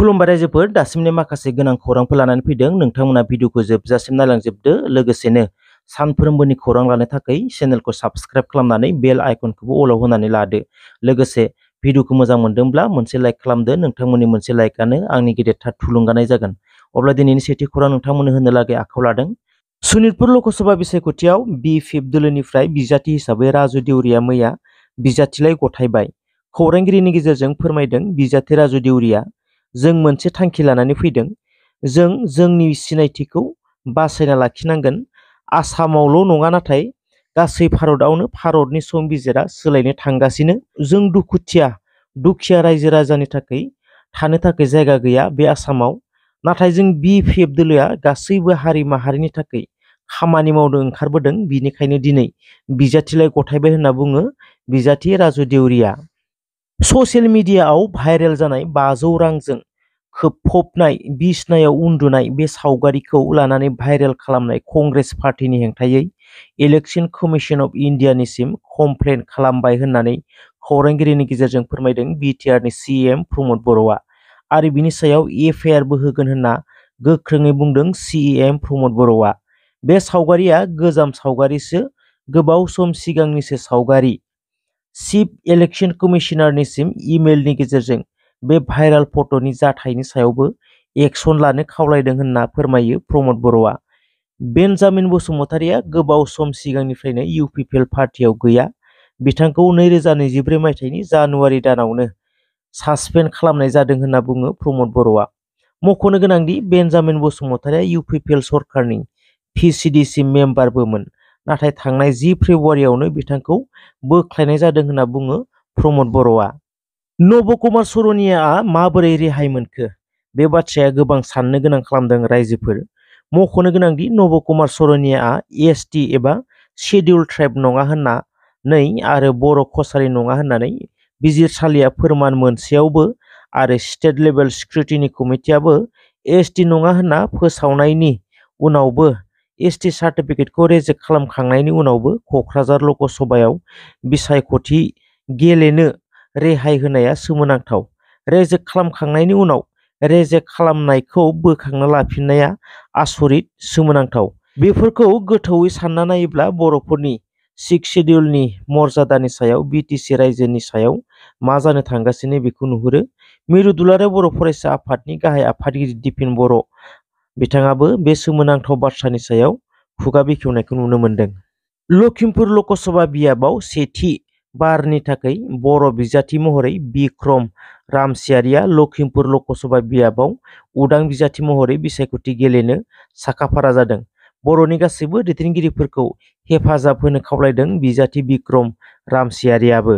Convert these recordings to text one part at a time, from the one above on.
खुलुमबाय रायजोफोर दासिमनि माखासे गोनां खौरांफोर लानानै फैदों नोंथांमोना भिडिअखौ जोबजासिम नायलांजोबदो लोगोसेनो सानफ्रोमबोनि खौरां लानो थाखाय चेनेलखौ साबस्क्राइब खालामनानै बेल आइकनखौबो अलाव होनानै लादो लोगोसे भिडिअखौ मोजां मोनदोंब्ला मोनसे लाइक खालामदो नोंथांमोननि मोनसे लाइकआनो आंनि गेदेरथार थुलुंगानाय जागोन अब्ला दिनैनि सेथि खौरां नोंथांमोननो होनो लागै आखायाव लादों सनितपुर लकसभा बिसायख'थियाव बि5 दोलोनिफ्राय बिजाथि हिसाबै राजु देउरिया मैया बिजाथिलाइ गथायबाय खौरांगिरिनि गेजेरजों फोरमायदों बिजाथि राजु देउरिया जों मोनसे थांखि लानानै फैदों जों जोंनि सिनायथिखौ बासायना लाखिनांगोन आसामावल' नङा नाथाय गासै भारतआवनो भारतनि संबिजिरा सोलायनो थांगासिनो जों दुखिया रायजो राजानि थाखाय थानो थाखाय जायगा गैया बे आसामाव नाथाय जों बि5 दोलोआ गासैबो हारि माहारिनि थाखाय खामानि मावनो ओंखारबोदों बिनिखायनो दिनै बिजाथिलाइ गथायबाय होनना बुङो बिजाथि राजु देउरिया ससियेल मिडियाआव भाइरेल जानाय 500 रांजों खोबफबनाय बिसनायाव उन्दुनाय बे सावगारिखौ लानानै भाइरेल खालामनाय कंग्रेस पार्टीनि हेंथायै इलेक्शन कमिशन अफ इन्डियानिसिम कमप्लेन खालामबाय होननानै खौरांगिरिनि गेजेरजों फोरमायदों बिटिआरनि सीएम प्रमद बर'आ आरो बिनि सायाव एफआइआरबो होगोन होनना गोख्रोङै बुंदों सीएम प्रमद बर'आ बे सावगारिया गोजाम सावगारिसो गोबाव सम सिगांनिसो सावगारि चिफ इलेक्शन कमिशनारनिसिम इमेलनि गेजेरजों बे भाइरेल फट'नि जाथायनि सायावबो एक्शन लानो खावलायदों होनना फोरमायो प्रमद बर'आ बेन्जामिन बसुमतारिया गोबाव सम सिगांनिफ्रायनो इउपिपिएल पार्टीयाव गैया बिथांखौ 2024 मायथाइनि जानुवारि दानावनो सासपेन्ड खालामनाय जादों होनना बुङो प्रमद बर'आ मख'नो गोनांदि बेन्जामिन बसुमतारिया इउपिपिएल सरकारनि पिसिडिसि मेम्बारबोमोन नाथाय थांनाय 10 फेब्रुवारियावनो बिथांखौ बोख्लायनाय जादों होनना बुङो प्रमद बर'आ नब कुमार सरनियाआ माबोरै रेहाय मोनखो बे बाथ्राया गोबां साननो गोनां खालामदों रायजोफोर मख'नो गोनांदि नब कुमार सरनियाआ एसटि एबा शेड्युल ट्राइब नङा होननानै आरो बर' कसारि नङा होननानै बिजिरसालिया फोरमान मोनसेयावबो आरो स्टेट लेभेल सिकिउरिटिनि कमिटियाबो एसटि नङा होनना फोसावनायनि उनावबो एसटि सार्टिफिकेटखौ रेजेक्ट खालामखांनायनि उनावबो क'क्राझार लकसभायाव बिसायख'थि गेलेनो रेहाय होनाया सोमोनांथाव रेजेक्ट खालामखांनायनि उनाव रेजेक्ट खालामनायखौ बोखांना लाफिननाया आसरित सोमोनांथाव बेफोरखौ गोथौयै सानना नायोब्ला बर'फोरनि 6 शेड्युलनि मर्यादानि सायाव बिटिसि रायजोनि सायाव मा जानो थांगासिनो बेखौ नुहुरो मिरु दुलाराय बर' फरायसा आफादनि गाहाय आफादगिरि दिपेन बर' बिथाङाबो बे सोमोनांथाव बाथ्रानि सायाव खुगा बेखेवनायखौ नुनो मोन्दों लखिमपुर लकसभा बियाबाव सेथि बारनि थाखाय बर' बिजाथि महरै बिक्रम रामसियारिया लखिमपुर लकसभा बियाबाव उदां बिजाथि महरै बिसायख'थि गेलेनो साखाफारा जादों बर'नि गासैबो दैदेनगिरिफोरखौ हेफाजाब होनो खावलायदों बिजाथि बिक्रम रामसियारियाबो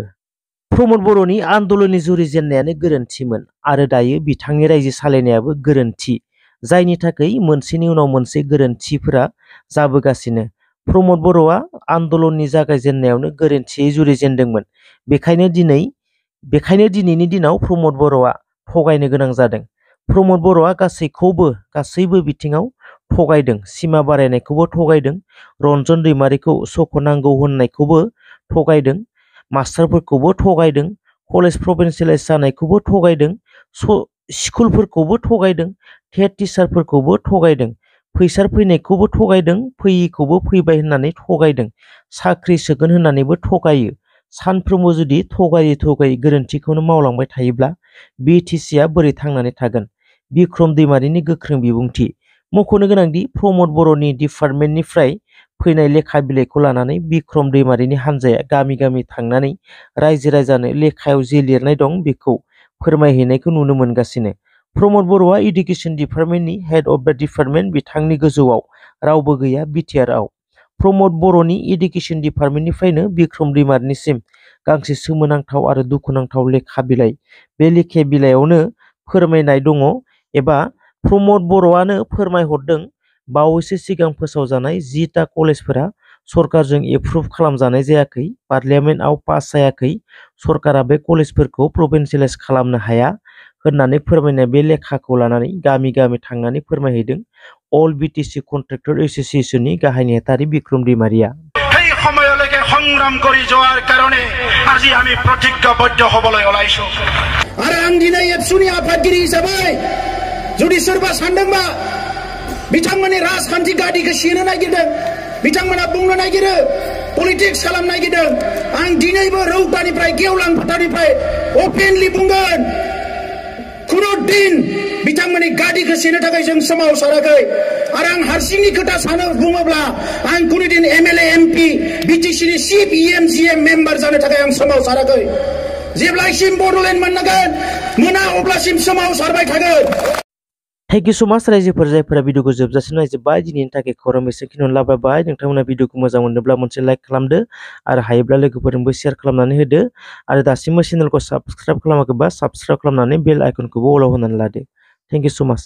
प्रमद बर'नि आन्दलननि जुरिजेननायानो गोरोन्थिमोन आरो दायो बिथांनि रायजो सालायनायाबो गोरोन्थि जायनि थाखाय मोनसेनि उनाव मोनसे गोरोन्थिफोरा जाबोगासिनो प्रमद बर'आ आन्दलननि जागायजेननायावनो गोरोन्थियै जुरिजेनदोंमोन बेखायनो दिनैनि दिनाव प्रमद बर'आ थगायनो गोनां जादों प्रमद बर'आ गासैबो बिथिङाव थगायदों सिमा बारायनायखौबो थगायदों रन्जन दैमारिखौ सख'नांगौ होननायखौबो थगायदों मास्टारफोरखौबो थगायदों कलेज प्रभिन्सियेलाइज जानायखौबो थगायदों स्कुलफोरखौबो थगायदों टेट टिचारफोरखौबो थगायदों फैसा फैनायखौबो थगायदों फैयिखौबो फैबाय होननानै थगायदों साख्रि सोगोन होननानैबो थगायो सानफ्रोमबो जुदि थगायै गोरोन्थिखौनो मावलांबाय थायोब्ला बिटिसिआ बोरै थांनानै थागोन बिक्रम दैमारिनि गोख्रों बिबुंथि मख'नो गोनांदि प्रमद बर'नि डिपार्टमेन्टनिफ्राय फैनाय लेखा बिलाइखौ लानानै बिक्रम दैमारिनि हान्जाया गामि गामि थांनानै रायजो राजानो लेखायाव जे लिरनाय दं बेखौ फोरमायहैनायखौ नुनो मोनगासिनो प्रमद बर'आ इडुकेसन डिपार्टमेन्टनि हेड अफ द डिपार्टमेन्ट बिथांनि गोजौआव रावबो गैया बिटिआरआव प्रमद बर'नि इडुकेसन डिपार्टमेन्टनिफ्रायनो बिक्रम दैमारिनिसिम गांसे सोमोनांथाव आरो दुखुनांथाव लेखा बिलाइ बे लेखा बिलाइयावनो फोरमायनाय दङ एबा प्रमद बर'आनो फोरमायहरदों बावैसो सिगां फोसावजानाय 10टा कलेजफोरा सरकारजों एप्रुभ खालामजानाय जायाखै पार्लियामेन्टआव पास जायाखै सरकारा बे कलेजफोरखौ प्रभिन्सियेलाइज खालामनो हाया होननानै फोरमायनाय बे लेखाखौ लानानै गामि गामि थांनानै फोरमायहैदों अल बिटिसि कन्ट्रेक्टर एसोसिएशननि गाहाय नेहाथारि बिक्रम दैमारिया এই সময়লৈকে সংগ্ৰাম কৰি যোৱাৰ কাৰণে আজি আমি প্ৰতিজ্ঞাবদ্ধ হ'বলৈ ওলাইছো। आं दिनै एबसुनि आफादगिरि हिसाबै जुदि सोरबा सानदोंबा बिथांमोननि राजखान्थि गादिखौ सेनो नागिरदों, बिथांमोना बुंनो नागिरो पलिटिक्स खालामनो नागिरदों, आं दिनैबो रौतानिफ्राय गेवलां फोथारनिफ्राय अपेनलि बुंगोन खुनु दिन बिथांमोननि गादिखौ सेनो थाखाय जों सोमावसाराखै। आरो आं हारसिंनि खोथा सानो बुङोब्ला आं कुनु दिन एमएलए एमपि बिटिसिनि चिफ इएमजिएम मेम्बार जानो थाखाय आं सोमावसाराखै। जेब्लासिम बड'लेण्ड मोना अब्लासिम सोमावसारबाय थागोन। थेंक इउ सो माच रायजोफोर जायफोरा भिडिअखौ जोबजासिम नायजोब्बाय। दिनैनि थाखाय खौरां बेसेखिनियावनो लाबाय। नोंथांमोना भिडिअखौ मोजां मोनोब्ला मोनसे लाइक खालामदो आरो हायोब्ला लोगोफोरजोंबो शेयार खालामनानै होदो आरो दासिमबो चेनेलखौ साबस्क्राइब खालामाखैबा साबस्क्राइब खालामनानै बेल आइकनखौबो अलाव होनानै लादो। थेंक इउ सो माच।